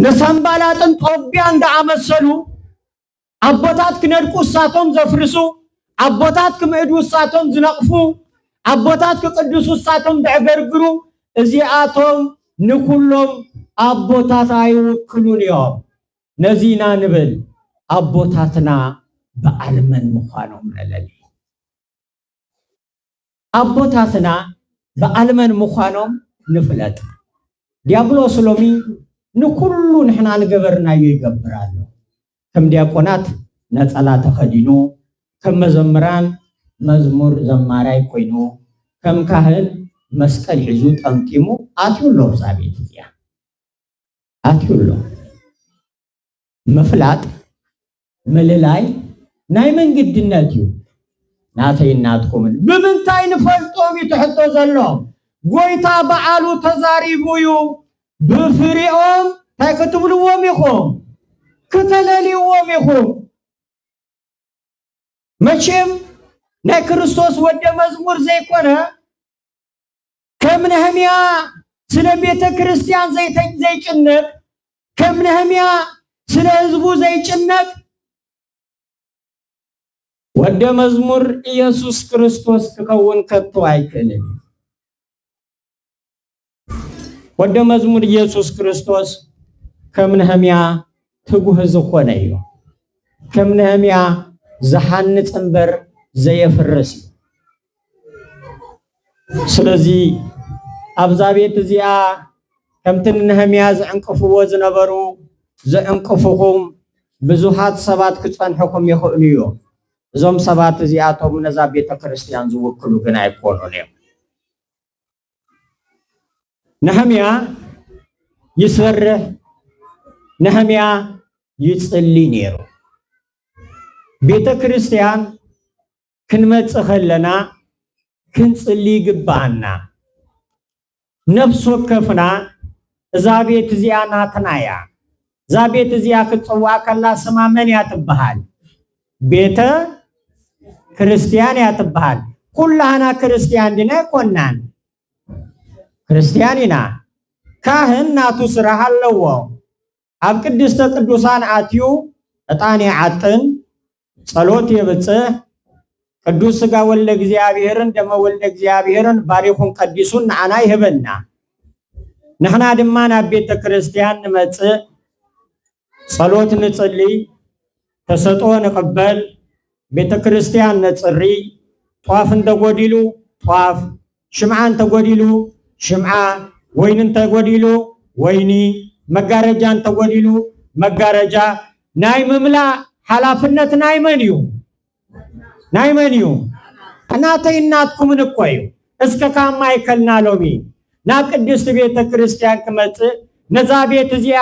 ንሰንባላጥን ጦብያን ዝኣመሰሉ ኣቦታት ክነድቁ እሳቶም ዘፍርሱ፣ ኣቦታት ክምእዱ እሳቶም ዝነቕፉ፣ ኣቦታት ክቅድሱ እሳቶም ዘዕገርግሩ፣ እዚኣቶም ንኩሎም ኣቦታት ኣይውክሉን እዮም። ነዚ ኢና ንብል ኣቦታትና በዓል መን ምዃኖም ንለሊ። ኣቦታትና በዓል መን ምዃኖም ንፍለጥ። ዲያብሎስ ሎሚ ንኩሉ ንሕና ንገበርናዮ ይገብር ኣሎ። ከም ዲያቆናት ነጸላ ተኸዲኑ፣ ከም መዘምራን መዝሙር ዘማራይ ኮይኑ፣ ከም ካህን መስቀል ሒዙ ጠምጢሙ ኣትዩ ኣሎ ኣብዛ ቤት እዚኣ። ኣትዩ ኣሎ። ምፍላጥ፣ ምልላይ ናይ መን ግድነት እዩ? ናተይን ናትኩምን። ብምንታይ ንፈልጦም እዩ እቲ ሕቶ ዘሎ? ጎይታ በዓሉ ተዛሪቡ እዩ። ብፍሪኦም እንታይ ክትብልዎም ኢኹም? ክተለልይዎም ኢኹም። መቸም ናይ ክርስቶስ ወደ መዝሙር ዘይኮነ፣ ከም ነህምያ ስለ ቤተ ክርስቲያን ዘይተ-፣ ዘይጭነቅ፣ ከም ነህምያ ስለ ህዝቡ ዘይጭነቅ ወደ መዝሙር ኢየሱስ ክርስቶስ ክኸውን ከቶ ኣይክእልን እዩ። ወደ መዝሙር ኢየሱስ ክርስቶስ ከም ነህምያ ትጉህ ዝኾነ እዩ። ከም ነህምያ ዝሃንጽ እምበር ዘየፍርስ እዩ። ስለዚ ኣብዛ ቤት እዚኣ ከምቲ ንነህምያ ዝዕንቅፍዎ ዝነበሩ ዝዕንቅፍኹም ብዙሃት ሰባት ክጸንሕኹም ይኽእሉ እዮም። እዞም ሰባት እዚኣቶም ነዛ ቤተ ክርስቲያን ዝውክሉ ግን ኣይኮኑን እዮም። ነህምያ ይሰርሕ፣ ነህምያ ይጽሊ ነይሩ። ቤተ ክርስቲያን ክንመጽእ ከለና ክንጽሊ ይግብኣና። ነፍሲ ወከፍና እዛ ቤት እዚኣ ናትና እያ። እዛ ቤት እዚኣ ክትጽዋዕ ከላ ስማ መን እያ ትበሃል? ቤተ ክርስቲያን እያ ትበሃል። ኩላህና ክርስቲያን ዲና ኣይኮናን? ክርስቲያን ኢና። ካህን ናቱ ስራሕ ኣለዎ። ኣብ ቅድስተ ቅዱሳን ኣትዩ ዕጣን ይዓጥን፣ ጸሎት የብጽሕ፣ ቅዱስ ሥጋ ወልደ እግዚኣብሔርን ደመ ወልደ እግዚኣብሔርን ባሪኹን ቀዲሱን ንዓና ይህበና። ንሕና ድማ ናብ ቤተ ክርስቲያን ንመጽእ፣ ጸሎት ንጽሊ፣ ተሰጥኦ ንቕበል፣ ቤተ ክርስቲያን ነጽሪ፣ ጧፍ እንተጎዲሉ ጧፍ፣ ሽምዓ እንተጎዲሉ ሽምዓ፣ ወይኒ እንተጎዲሉ ወይኒ፣ መጋረጃ እንተጎዲሉ መጋረጃ ናይ ምምላእ ሓላፍነት ናይ መን እዩ? ናይ መን እዩ? ናተይን ናትኩምን እኮ እዩ። እስከ ካብ ማእከልና ሎሚ ናብ ቅድስቲ ቤተ ክርስቲያን ክመጽእ፣ ነዛ ቤት እዚኣ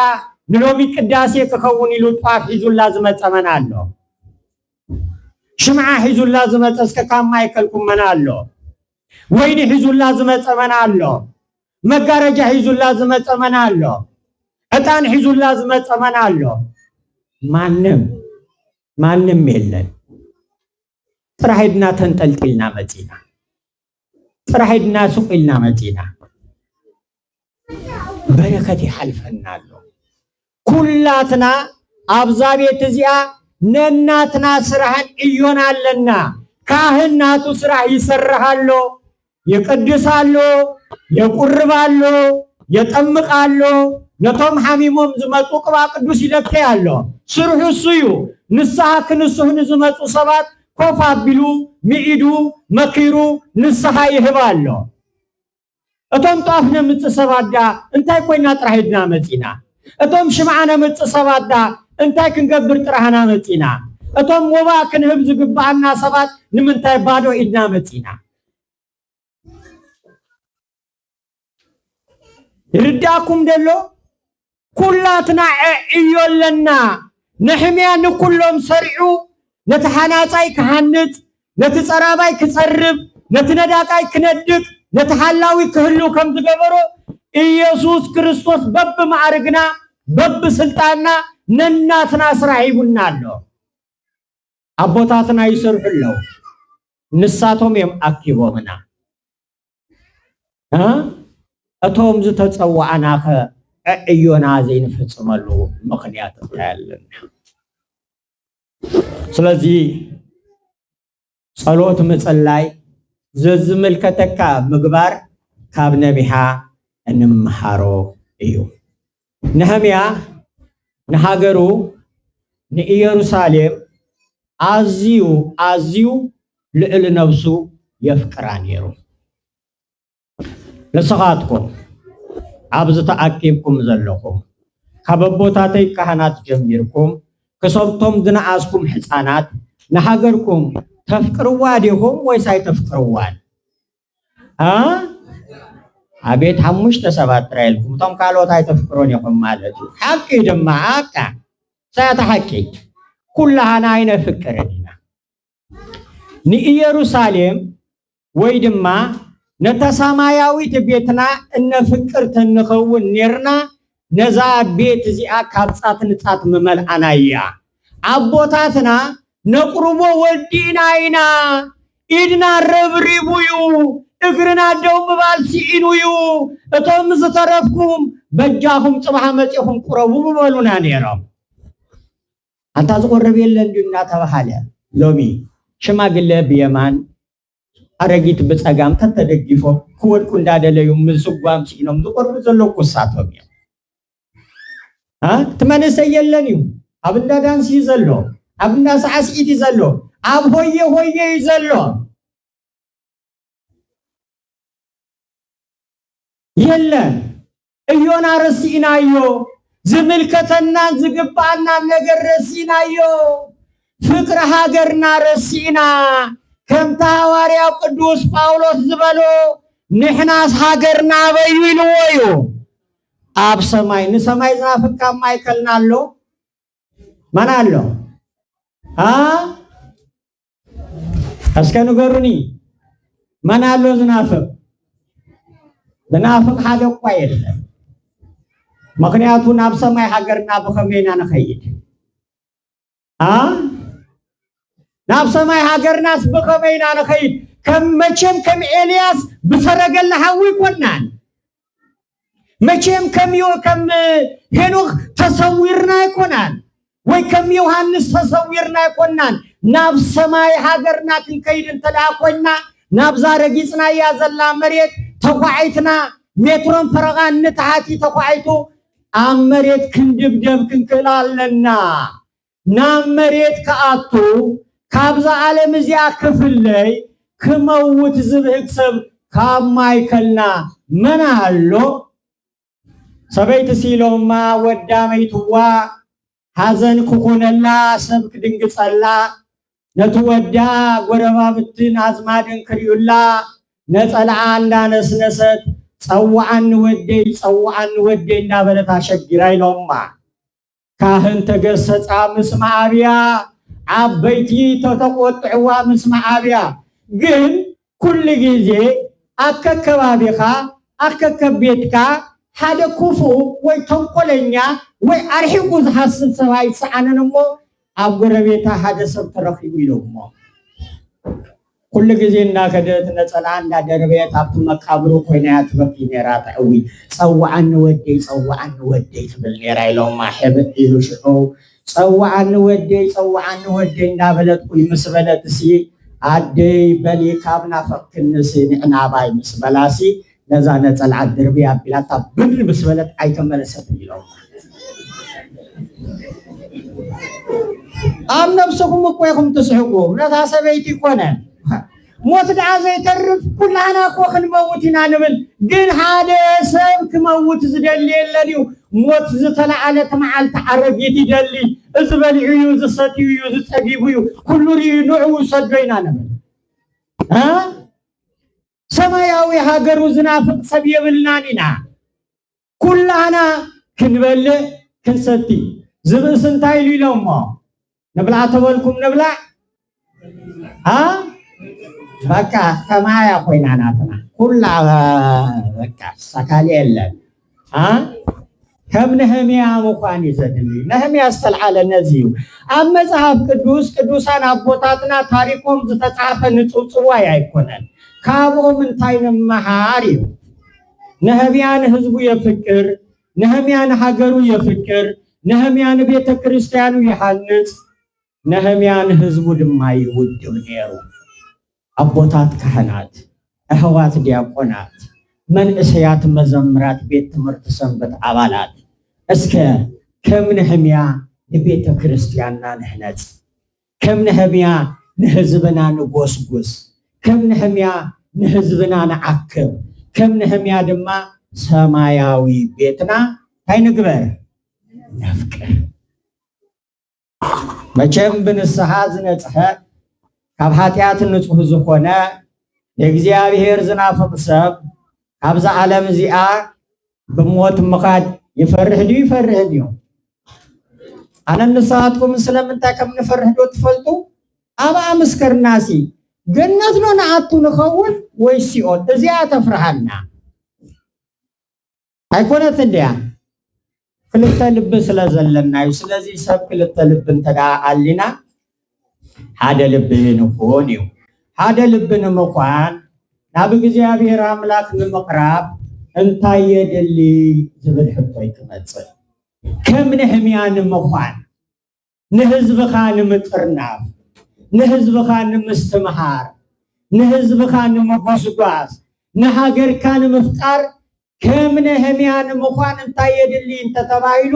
ንሎሚ ቅዳሴ ክኸውን ኢሉ ጧፍ ሒዙላ ዝመጸ መን ኣሎ? ሽምዓ ሒዙላ ዝመጸ እስከ ካብ ማእከልኩም መን ኣሎ? ወይኒ ሒዙላ ዝመጸ መን ኣሎ? መጋረጃ ሒዙላ ዝመጸ መን ኣሎ? ዕጣን ሒዙላ ዝመጸ መን ኣሎ? ማንም፣ ማንም የለን። ጥራሕ ኢድና ተንጠልጢልና መጺና። ጥራሕ ኢድና ሱቕ ኢልና መጺና። በረከት ይሓልፈና ኣሎ። ኩላትና ኣብዛ ቤት እዚኣ ነናትና ስራሕን ዕዮን ኣለና። ካህን ናቱ ስራሕ ይሰርሕ ኣሎ፣ ይቅድስ ኣሎ፣ የቁርብ ኣሎ፣ የጠምቅ ኣሎ። ነቶም ሓሚሞም ዝመጹ ቅባ ቅዱስ ይለክይ ኣሎ። ስርሑ እሱ እዩ። ንስሓ ክንስሑ ንዝመጹ ሰባት ኮፍ ኣቢሉ፣ ምዒዱ፣ መኪሩ ንስሓ ይህብ ኣሎ። እቶም ጧፍ ነምጽእ ሰባት ደኣ እንታይ ኮይና ጥራሕ ኢድና መጺና? እቶም ሽምዓ ነምጽእ ሰባት ደኣ እንታይ ክንገብር ጥራህና መጺና? እቶም ሞባእ ክንህብ ዝግብኣና ሰባት ንምንታይ ባዶ ኢድና መጺና? ይርዳእኩም ደሎ? ኩላትና ዕዮ ኣለና። ነህምያ ንኩሎም ሰሪዑ፣ ነቲ ሓናጻይ ክሃንጽ፣ ነቲ ጸራባይ ክጸርብ፣ ነቲ ነዳቃይ ክነድቅ፣ ነቲ ሓላዊ ክህሉ ከም ዝገበሮ፣ ኢየሱስ ክርስቶስ በብማዕርግና፣ በብስልጣንና ነናትና ስራሕ ሂቡና ኣሎ። ኣቦታትና ይሰርሑ ኣለዉ። ንሳቶም እዮም ኣኪቦምና። እ? እቶም ዝተጸዋዕናኸ ዕዮና ዘይንፍጽመሉ ምኽንያት እንታይ ኣለና? ስለዚ ጸሎት ምጽላይ፣ ዘዝምልከተካ ምግባር ካብ ነቢሓ እንምሃሮ እዩ። ነህምያ ንሃገሩ ንኢየሩሳሌም ኣዝዩ ኣዝዩ ልዕሊ ነብሱ የፍቅራ ነይሩ። ንስኻትኩም ኣብዚ ተኣኪብኩም ዘለኹም፣ ካብ ኣቦታተይ ካህናት ጀሚርኩም ክሰብቶም ዝነኣስኩም ሕፃናት፣ ንሃገርኩም ተፍቅርዋ ዲኹም ወይስ ኣይተፍቅርዋን? ኣ ኣቤት ሓሙሽተ ሰባት ጥራይ ኢልኩም፣ እቶም ካልኦት ኣይተፍቅሮን ኢኹም ማለት እዩ። ሓቂ ድማ ኣካ ሳያታ ሓቂ፣ ኩላህና ኣይነፍቅርን ኢና። ንኢየሩሳሌም ወይ ድማ ነታ ሰማያዊት ቤትና እነፍቅር ተንኸውን ኔርና፣ ነዛ ቤት እዚኣ ካብ ጻት ንጻት ምመልኣና እያ። ኣቦታትና ነቕርቦ ወዲእና ኢና፣ ኢድና ረብሪቡ እዩ፣ እግርና ደው ምባል ስኢኑ እዩ፣ እቶም ዝተረፍኩም በጃኹም ጽባሕ መጺኹም ቁረቡ ምበሉና ኔሮም። ኣንታ ዝቆርብ የለን ድዩ እናተባሃለ፣ ሎሚ ሽማግለ ብየማን ኣረጊት ብጸጋም ተተደጊፎም ክወድቁ እንዳደለዩ ምስጓም ስኢኖም ዝቆርቡ ዘለዉ ክሳቶም እዮም። ኣ እቲ መንእሰይ የለን እዩ፣ ኣብ እንዳ ዳንስ እዩ ዘሎ፣ ኣብ እንዳ ሳዕስዒት እዩ ዘሎ፣ ኣብ ሆየ ሆየ እዩ ዘሎ። የለን። እዮና ረሲእናዮ። ዝምልከተናን ዝግባኣናን ነገር ረሲእናዮ። ፍቅሪ ሃገርና ረሲእና። ከምቲ ሃዋርያው ቅዱስ ጳውሎስ ዝበሎ፣ "ንሕናስ ሃገርና ኣበዩ?" ኢልዎ እዩ። ኣብ ሰማይ። ንሰማይ ዝናፍቅ ካብ ማእከልና ኣሎ? መን ኣሎ? ኣ? እስከ ንገሩኒ። መን ኣሎ ዝናፍቅ? ዝናፍቅ ሓደ እኳ የለን። ምኽንያቱ ናብ ሰማይ ሃገርና ብኸመይ ኢና ንኸይድ? ኣ? ናብ ሰማይ ሃገርናስ ብኸመይ ኢና ንኸይድ? ከም መቸም ከም ኤልያስ ብሰረገላ ሓዊ ኣይኮናን። መቸም ከም ዮ-፣ ከም ሄኖክ ተሰዊርና ኣይኮናን፣ ወይ ከም ዮሃንስ ተሰዊርና ኣይኮናን። ናብ ሰማይ ሃገርና ክንከይድ እንተ ደኣ ኮይንና፣ ናብዛ ረጊጽናያ ዘላ መሬት ተኳዒትና፣ ሜትሮን ፈረቓን ንታሕቲ ተኳዒቱ፣ ኣብ መሬት ክንድብደብ ክንክእል ኣለና። ናብ መሬት ክኣቱ፣ ካብዛ ዓለም እዚኣ ክፍለይ፣ ክመውት ዝብህግ ሰብ ካብ ማእከልና መን ኣሎ? ሰበይቲ ሲሎማ ወዳ መይትዋ፣ ሓዘን ክኾነላ፣ ሰብ ክድንግጸላ፣ ነቲ ወዳ ጎረባብትን ኣዝማድን ክርእዩላ፣ ነጸልኣ እንዳነስነሰት፣ "ጸውዓኒ ወደይ፣ ጸውዓኒ ወደይ" እንዳበለት ኣሸጊራ ኢሎማ። ካህን ተገሰጻ ምስ መዓብያ፣ ዓበይቲ ተተቆጥዕዋ ምስ መዓብያ። ግን ኩሉ ግዜ ኣከከባቢኻ፣ ኣከከብ ቤትካ ሓደ ክፉእ ወይ ተንኮለኛ ወይ ኣርሒቑ ዝሓስብ ሰብ ኣይሰኣንን እሞ፣ ኣብ ጎረቤታ ሓደ ሰብ ተረኺቡ ኢሎሞ። ኩሉ ግዜ እናኸደት ነጸላ እንዳደረበየት ኣብቲ መቃብሩ ኮይና እያ ትበኪ ነይራ፣ ተዕዊ። "ጸውዓኒ ወደይ፣ ጸውዓኒ ወደይ" ትብል ነይራ ኢሎማ። ሕብእ ኢሉ ሽዑ "ጸውዓኒ ወደይ፣ ጸውዓኒ ወደይ" እንዳበለት ቁይ ምስ በለትሲ፣ "ኣደይ በሊ ካብ ናፈቅክንሲ ንዕናባይ" ምስ በላሲ፣ ነዛ ነጸልኣ ድርብይ ኣቢላታ ብር ምስ በለት ኣይተመለሰትን ኢሎም። ኣብ ነብስኹም እኮ ኢኹም ትስሕቁ። ነታ ሰበይቲ ይኮነ ሞት ደኣ ዘይተርፍ ኩላና እኮ ክንመውት ኢና ንብል። ግን ሓደ ሰብ ክመውት ዝደሊ የለን እዩ። ሞት ዝተለዓለት መዓልቲ ኣረጊት ይደሊ። እዚ በሊዑ እዩ፣ እዚ ሰትዩ እዩ፣ እዚ ጸጊቡ እዩ፣ ኩሉ ርእዩ ንዕኡ ውሰዶ ኢና ንብል። እ? ሰማያዊ ሃገሩ ዝናፍቕ ሰብ የብልናን ኢና። ኩላህና ክንበልዕ ክንሰቲ። ዝብእስ እንታይ ኢሉ ኢሎሞ? ንብላዕ ተበልኩም ንብላዕ? ኣ? በቃ ከማያ ኮይና ናትና። ኩላ በቃ ሰካሊ የለን። ኣ? ከም ነህምያ ምዃን እዩ ዘድሊ። ነህምያ ዝተልዓለ ነዚ እዩ። ኣብ መጽሓፍ ቅዱስ ቅዱሳን ኣቦታትና ታሪኮም ዝተጻሕፈ ንጽውጽዋይ ኣይኮነን። ካብኦም እንታይ ንመሃር እዩ። ነህምያ ንህዝቡ የፍቅር፣ ነህምያ ንሃገሩ የፍቅር፣ ነህምያ ንቤተ ክርስቲያኑ ይሃንጽ፣ ነህምያ ንህዝቡ ድማ ይውድብ ነይሩ። ኣቦታት ካህናት፣ ኣሕዋት ዲያቆናት፣ መንእሰያት መዘምራት፣ ቤት ትምህርቲ ሰንበት ኣባላት፣ እስከ ከም ነህምያ ንቤተ ክርስቲያንና ንህነጽ። ከም ነህምያ ንህዝብና ንጎስጉስ። ከም ነህምያ ንህዝብና ንዓክብ። ከም ነህምያ ድማ ሰማያዊ ቤትና እንታይ ንግበር? ነፍቅር። መቸም ብንስሓ ዝነጽሐ፣ ካብ ሓጢኣት ንጹህ ዝኾነ፣ ንእግዚኣብሔር ዝናፍቕ ሰብ ካብዛ ዓለም እዚኣ ብሞት ምኻድ ይፈርሕ ድዩ? ይፈርሕ ድዩ? ኣነ ንስኻትኩም ስለምንታይ ከም ንፈርሕ ዶ ትፈልጡ? ኣብ ኣምስከርናሲ ገነት ዶ ንኣቱ ንኸውን ወይ ሲኦል? እዚኣ ተፍርሃና። ኣይኮነት እንድያ? ክልተ ልቢ ስለ ዘለና እዩ። ስለዚ ሰብ ክልተ ልቢ እንተ ደኣ ኣሊና ሓደ ልቢ ንኹን እዩ። ሓደ ልቢ ንምዃን ናብ እግዚኣብሔር ኣምላኽ ንምቕራብ እንታይ የድሊ ዝብል ሕቶ እዩ ክመጽእ። ከም ነህምያ ንምዃን፣ ንህዝብኻ ንምጥርናፍ፣ ንህዝብኻ ንምስትምሃር፣ ንህዝብኻ ንምጉስጓስ፣ ንሃገርካ ንምፍጣር ከም ነህምያ ንምዃን እንታይ የድሊ እንተተባሂሉ፣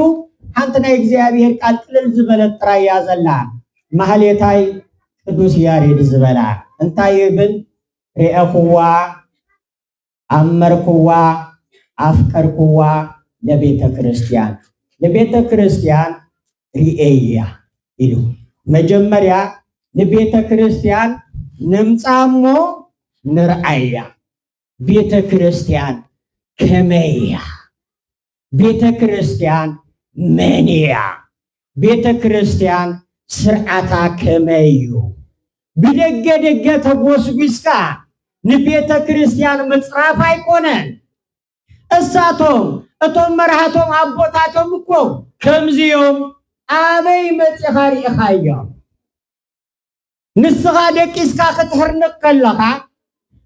ሓንቲ ናይ እግዚኣብሔር ቃል ቅልል ዝበለት ጥራይ እያ ዘላ። ማህሌታይ ቅዱስ ያሬድ ዝበላ እንታይ ይብል? ርኤኽዋ፣ ኣመርክዋ፣ ኣፍቀርክዋ ለቤተ ክርስቲያን፣ ንቤተ ክርስቲያን ርኤያ ኢሉ። መጀመርያ ንቤተ ክርስቲያን ንምጻ እሞ ንርኣያ። ቤተ ክርስቲያን ከመይ እያ? ቤተ ክርስቲያን መን እያ? ቤተ ክርስቲያን ስርዓታ ከመይ እዩ? ብደገ ደገ ተጎስጒስካ ንቤተ ክርስቲያን ምጽራፍ ኣይኮነን። እሳቶም እቶም መራህቶም ኣቦታቶም እኮ ከምዚ እዮም። ኣበይ መጺኻ ርኢኻዮም? ንስኻ ደቂስካ ክትሕርንቕ ከለኻ፣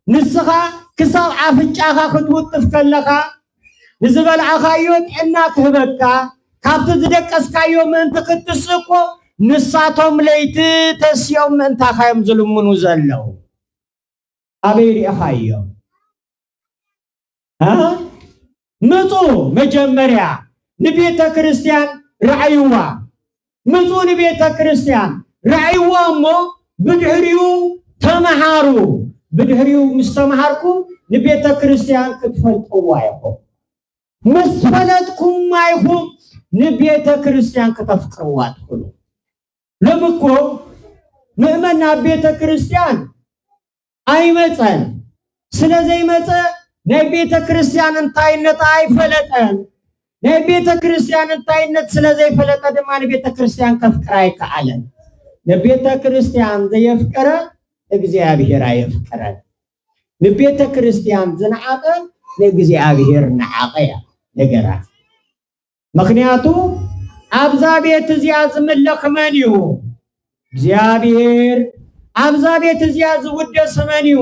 ንስኻ ክሳብ ኣፍንጫኻ ክትውጥፍ ከለኻ፣ ንዝበልዓኻዮ ጥዕና ክህበካ፣ ካብቲ ዝደቀስካዮ ምእንቲ ክትስእ እኮ ንሳቶም ለይቲ ተሲኦም ምእንታኻ እዮም ዝልምኑ ዘለዉ። ኣበይ ርኢኻዮም? እ? ምጹ መጀመርያ ንቤተ ክርስቲያን ረኣይዋ። ምጹ ንቤተ ክርስቲያን ረኣይዋ እሞ ብድሕሪኡ ተመሃሩ። ብድሕሪኡ ምስ ተመሃርኩም ንቤተ ክርስቲያን ክትፈልጥዋ ኢኹም። ምስ ፈለጥኩማ ኢኹም ንቤተ ክርስቲያን ክተፍቅርዋ ትኽእሉ። ሎሚ እኮ ምእመን ናብ ቤተ ክርስቲያን ኣይመጸን። ስለ ዘይመጸ ናይ ቤተ ክርስቲያን እንታይነት ኣይፈለጠን። ናይ ቤተ ክርስቲያን እንታይነት ስለ ዘይፈለጠ ድማ ንቤተ ክርስቲያን ከፍቅር ኣይከኣለን። ንቤተ ክርስቲያን ዘየፍቀረ እግዚኣብሔር ኣየፍቀረን። ንቤተ ክርስቲያን ዝነዓቐ ንእግዚኣብሔር ነዓቐ እያ ነገራ። ምኽንያቱ ኣብዛ ቤት እዚኣ ዝምለኽ መን እዩ? እግዚኣብሔር። ኣብዛ ቤት እዚኣ ዝውደስ መን እዩ?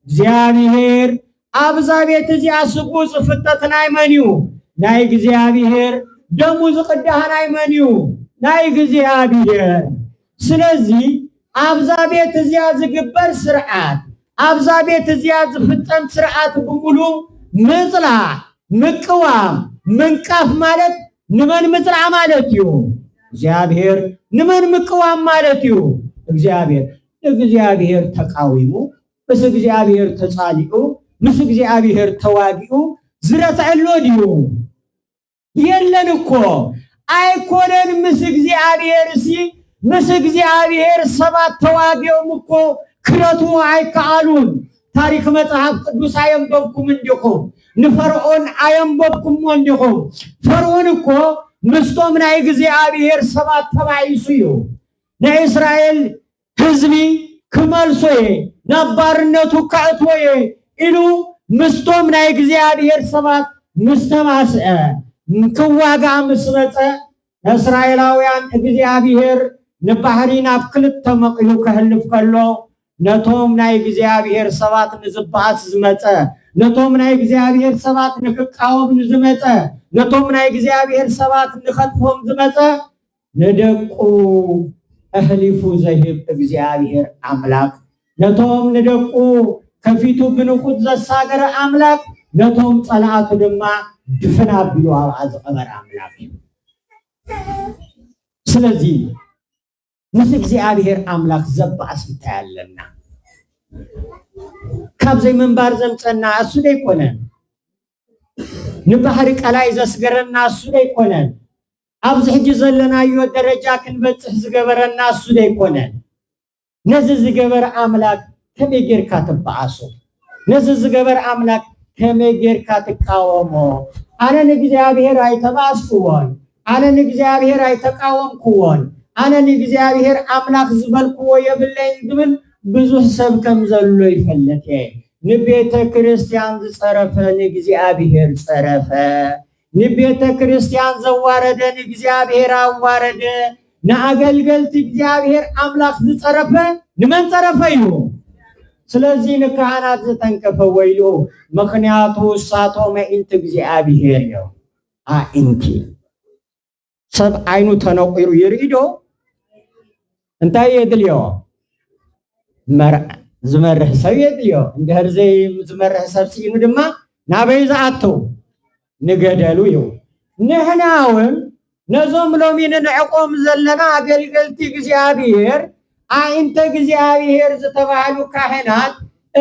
እግዚኣብሔር። ኣብዛ ቤት እዚኣ ስጉ ዝፍተት ናይ መን እዩ? ናይ እግዚኣብሔር። ደሙ ዝቕዳህ ናይ መን እዩ? ናይ እግዚኣብሔር። ስለዚ ኣብዛ ቤት እዚኣ ዝግበር ስርዓት፣ ኣብዛ ቤት እዚኣ ዝፍጸም ስርዓት ብምሉ ምጽላእ፣ ምቅዋም፣ ምንቃፍ ማለት ንመን ምጽላእ ማለት እዩ? እግዚኣብሔር። ንመን ምቅዋም ማለት እዩ? እግዚኣብሔር። ንእግዚኣብሔር ተቃዊሙ፣ ምስ እግዚኣብሔር ተጻሊኡ፣ ምስ እግዚኣብሔር ተዋጊኡ ዝረትዐሎ ድዩ? የለን እኮ። ኣይኮነን ምስ እግዚኣብሔር ሲ፣ ምስ እግዚኣብሔር ሰባት ተዋጊኦም እኮ ክረትዎ ኣይከኣሉን። ታሪኽ መጽሓፍ ቅዱስ ኣየንበብኩም እንዲኹም? ንፈርዖን ኣየንበብኩምዎ እንዲኹም? ፈርዖን እኮ ምስቶም ናይ እግዚኣብሔር ሰባት ተባኢሱ እዩ። ናይ እስራኤል ህዝቢ ክመልሶ እየ፣ ናብ ባርነቱ ከእትዎ እየ ኢሉ ምስቶም ናይ እግዚኣብሔር ሰባት ምስ ተባስዐ፣ ክዋጋእ ምስ መጸ፣ ንእስራኤላውያን እግዚኣብሔር ንባህሪ ናብ ክልተ መቒሉ ከሕልፍ ከሎ፣ ነቶም ናይ እግዚኣብሔር ሰባት ንዝበኣስ ዝመጸ ነቶም ናይ እግዚኣብሔር ሰባት ንክቃወም ንዝመጸ፣ ነቶም ናይ እግዚኣብሔር ሰባት ንኸጥፎም ዝመጸ፣ ንደቁ ኣሕሊፉ ዘህብ እግዚኣብሔር ኣምላኽ፣ ነቶም ንደቁ ከፊቱ ብንኹት ዘሳገረ ኣምላኽ፣ ነቶም ጸላእቱ ድማ ድፍን ኣቢሉ ኣብኣ ዝቐበረ ኣምላኽ እዩ። ስለዚ ምስ እግዚኣብሔር ኣምላኽ ዘባእስ እንታይ ኣለና? ካብ ዘይምንባር ዘምጸና እሱ ደይኮነን? ንባህሪ ቀላይ ዘስገረና እሱ ደይኮነን? ኣብዚ ሕጂ ዘለናዮ ደረጃ ክንበጽሕ ዝገበረና እሱ ደይኮነን? ነዚ ዝገበረ ኣምላክ ከመይ ጌርካ ትበኣሶ? ነዚ ዝገበረ ኣምላክ ከመይ ጌርካ ትቃወሞ? ኣነ ንእግዚኣብሔር ኣይተባኣስክዎን፣ ኣነ ንእግዚኣብሔር ኣይተቃወምክዎን፣ ኣነ ንእግዚኣብሔር ኣምላክ ዝበልክዎ የብለይን ዝብል ብዙሕ ሰብ ከም ዘሎ ይፈልጥ እየ። ንቤተ ክርስቲያን ዝጸረፈ ንእግዚኣብሔር ጸረፈ። ንቤተ ክርስቲያን ዘዋረደ ንእግዚኣብሔር ኣዋረደ። ንኣገልገልቲ እግዚኣብሔር ኣምላኽ ዝጸረፈ ንመን ጸረፈ እዩ? ስለዚ ንካህናት ዝተንከፈ ወይሉ፣ ምኽንያቱ እሳቶም ኣዒንቲ እግዚኣብሔር እዮም። ኣዒንቲ። ሰብ ዓይኑ ተነቂሩ ይርኢ ዶ? እንታይ የድልዮ? መር-፣ ዝመርሕ ሰብ የድልዮ። እንድሕር ዘይ-፣ ዝመርሕ ሰብ ስኢኑ ድማ ናበይ ዝኣቱ? ንገደሉ እዩ። ንሕና እውን ነዞም ሎሚ ንንዕቆም ዘለና ኣገልገልቲ እግዚኣብሔር፣ ኣዒንተ እግዚኣብሔር ዝተባህሉ ካህናት፣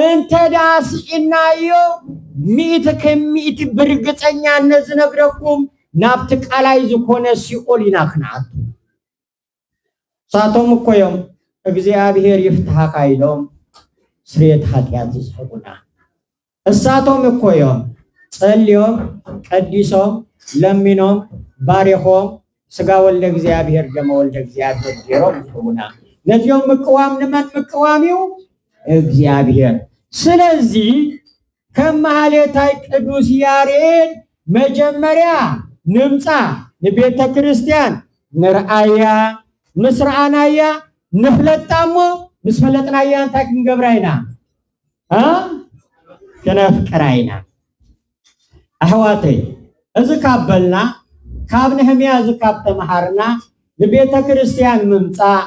እንተ ደኣ ስኢናዮ፣ ሚእቲ ከም ሚእቲ ብርግጸኛነት ዝነግረኩም፣ ናብቲ ቃላይ ዝኾነ ሲኦል ኢና ክንኣቱ። እሳቶም እኮ እዮም እግዚኣብሔር ይፍትሓኻ ኢሎም ስርየት ሓጢኣት ዝስሕቡና። እሳቶም እኮ እዮም ጸልዮም፣ ቀዲሶም፣ ለሚኖም፣ ባሪኾም፣ ስጋ ወልደ እግዚኣብሔር፣ ደመ ወልደ እግዚኣብሔር ገይሮም ዝህቡና። ነዚኦም ምቅዋም ንመን ምቅዋም እዩ? እግዚኣብሔር። ስለዚ ከም ማህሌታይ ቅዱስ ያሬድ መጀመርያ ንምጻ ንቤተ ክርስቲያን ንርኣያ፣ ምስ ረኣናያ ንፍለጣ እሞ፣ ምስ ፈለጥናያ እንታይ ክንገብራ ኢና? እ? ክነፍቅራ ኢና። ኣሕዋተይ፣ እዚ ካብ በልና፣ ካብ ነህምያ እዚ ካብ ተመሃርና፣ ንቤተ ክርስቲያን ምምጻእ፣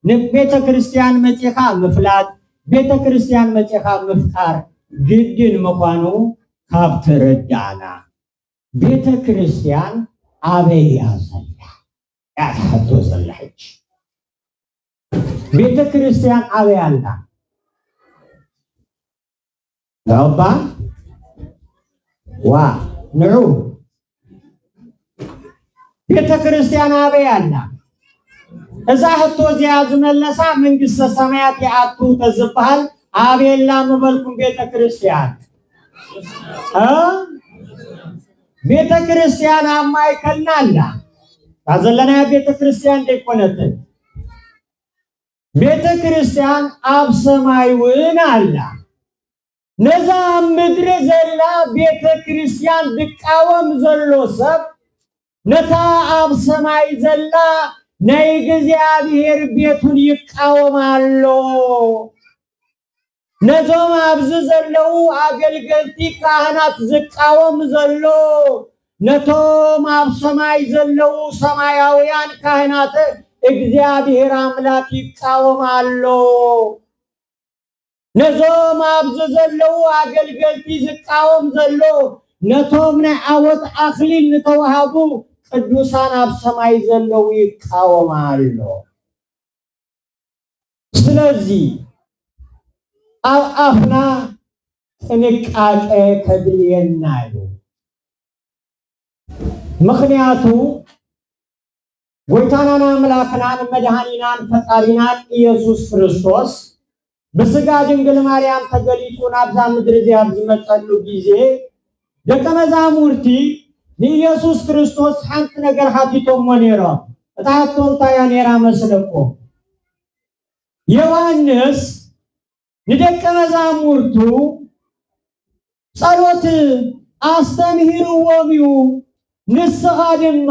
ንቤተ ክርስቲያን መጺኻ ምፍላጥ፣ ቤተ ክርስቲያን መጺኻ ምፍቃር ግድን ምዃኑ ካብ ተረዳእና፣ ቤተ ክርስቲያን ኣበይ እያ ዘላ? እያ ትሓቶ ዘላ ሕጂ። ቤተ ክርስቲያን ኣበይ ኣላ? ንዑባ? ዋ፣ ንዑ። ቤተ ክርስቲያን ኣበይ ኣላ? እዛ ሕቶ እዚኣ ዝመለሳ መንግስተ ሰማያት ይኣቱ ተዝበሃል ኣበይ ኣላ ምበልኩም ቤተ ክርስቲያን? እ? ቤተ ክርስቲያን ኣብ ማእከልና ኣላ። እታ ዘለናያ ቤተ ክርስቲያን ደይኮነትን። ቤተ ክርስቲያን ኣብ ሰማይ እውን ኣላ። ነዛ ኣብ ምድሪ ዘላ ቤተ ክርስቲያን ዝቃወም ዘሎ ሰብ፣ ነታ ኣብ ሰማይ ዘላ ናይ እግዚኣብሔር ቤቱን ይቃወም ኣሎ። ነዞም ኣብዚ ዘለዉ ኣገልገልቲ ካህናት ዝቃወም ዘሎ፣ ነቶም ኣብ ሰማይ ዘለዉ ሰማያውያን ካህናት እግዚኣብሔር ኣምላክ ይቃወም ኣሎ። ነዞም ኣብዚ ዘለዉ ኣገልገልቲ ዝቃወም ዘሎ፣ ነቶም ናይ ዓወት ኣኽሊል ዝተዋህቡ ቅዱሳን ኣብ ሰማይ ዘለዉ ይቃወም ኣሎ። ስለዚ ኣብ ኣፍና ጥንቃቄ ከድልየና እዩ። ምኽንያቱ ጎይታናን ኣምላኽናን መድኃኒናን ፈጣሪናን ኢየሱስ ክርስቶስ ብስጋ ድንግል ማርያም ተገሊጹ ናብዛ ምድሪ እዚኣ ኣብ ዝመጸሉ ግዜ፣ ደቀ መዛሙርቲ ንኢየሱስ ክርስቶስ ሓንቲ ነገር ሓቲቶሞ ነይሮም። እታ ሕቶ እንታይ እያ ነይራ መስለኩም? ዮሃንስ ንደቀ መዛሙርቱ ጸሎት ኣስተምህርዎም እዩ፣ ንስኻ ድማ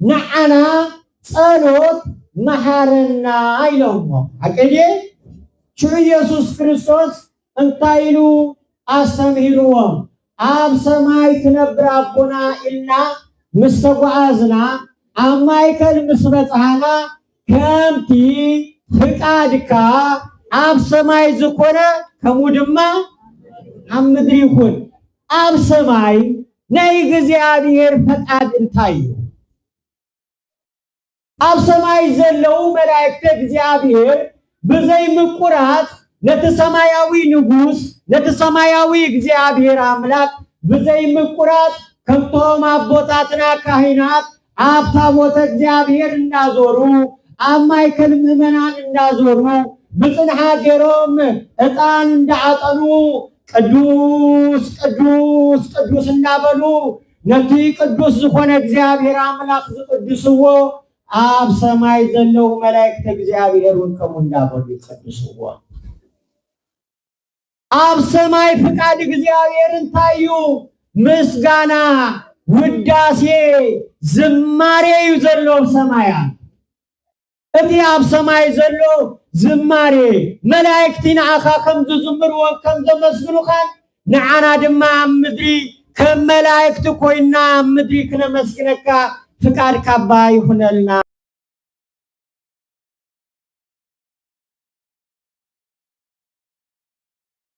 ንዓና ጸሎት መሃረና ኢሎሞ። ሓቂ ድየ? ሽዑ ኢየሱስ ክርስቶስ እንታይ ኢሉ ኣስተምሂርዎም። ኣብ ሰማይ ትነብር ኣቦና ኢልና ምስ ተጓዓዝና፣ ኣብ ማእከል ምስ በጽሓና፣ ከምቲ ፍቃድካ ኣብ ሰማይ ዝኾነ፣ ከምኡ ድማ ኣብ ምድሪ ይኹን። ኣብ ሰማይ ናይ እግዚኣብሔር ፈቃድ እንታይ እዩ? ኣብ ሰማይ ዘለዉ መላእክተ እግዚኣብሔር ብዘይ ምቁራጽ ነቲ ሰማያዊ ንጉስ፣ ነቲ ሰማያዊ እግዚኣብሔር ኣምላኽ ብዘይ ምቁራጽ፣ ከምቶም ኣቦታትና ካህናት ኣብ ታቦተ እግዚኣብሔር እንዳዞሩ፣ ኣብ ማእከል ምእመናን እንዳዞሩ፣ ብጽንሓ ገይሮም ዕጣን እንዳዓጠኑ፣ ቅዱስ፣ ቅዱስ፣ ቅዱስ እንዳበሉ፣ ነቲ ቅዱስ ዝኾነ እግዚኣብሔር ኣምላኽ ዝቅድስዎ፣ ኣብ ሰማይ ዘለዉ መላእክተ እግዚኣብሔር እውን ከምኡ እንዳበሉ ይቀድስዎ። ኣብ ሰማይ ፍቃድ እግዚኣብሔር እንታይ እዩ? ምስጋና፣ ውዳሴ፣ ዝማሬ እዩ ዘሎ ኣብ ሰማያት። እቲ ኣብ ሰማይ ዘሎ ዝማሬ፣ መላእክቲ ንዓኻ ከም ዝዝምርዎን ከም ዘመስግኑኻን፣ ንዓና ድማ ኣብ ምድሪ ከም መላእክቲ ኮይንና ኣብ ምድሪ ክነመስግነካ ፍቃድካ ኣባ ይኹነልና።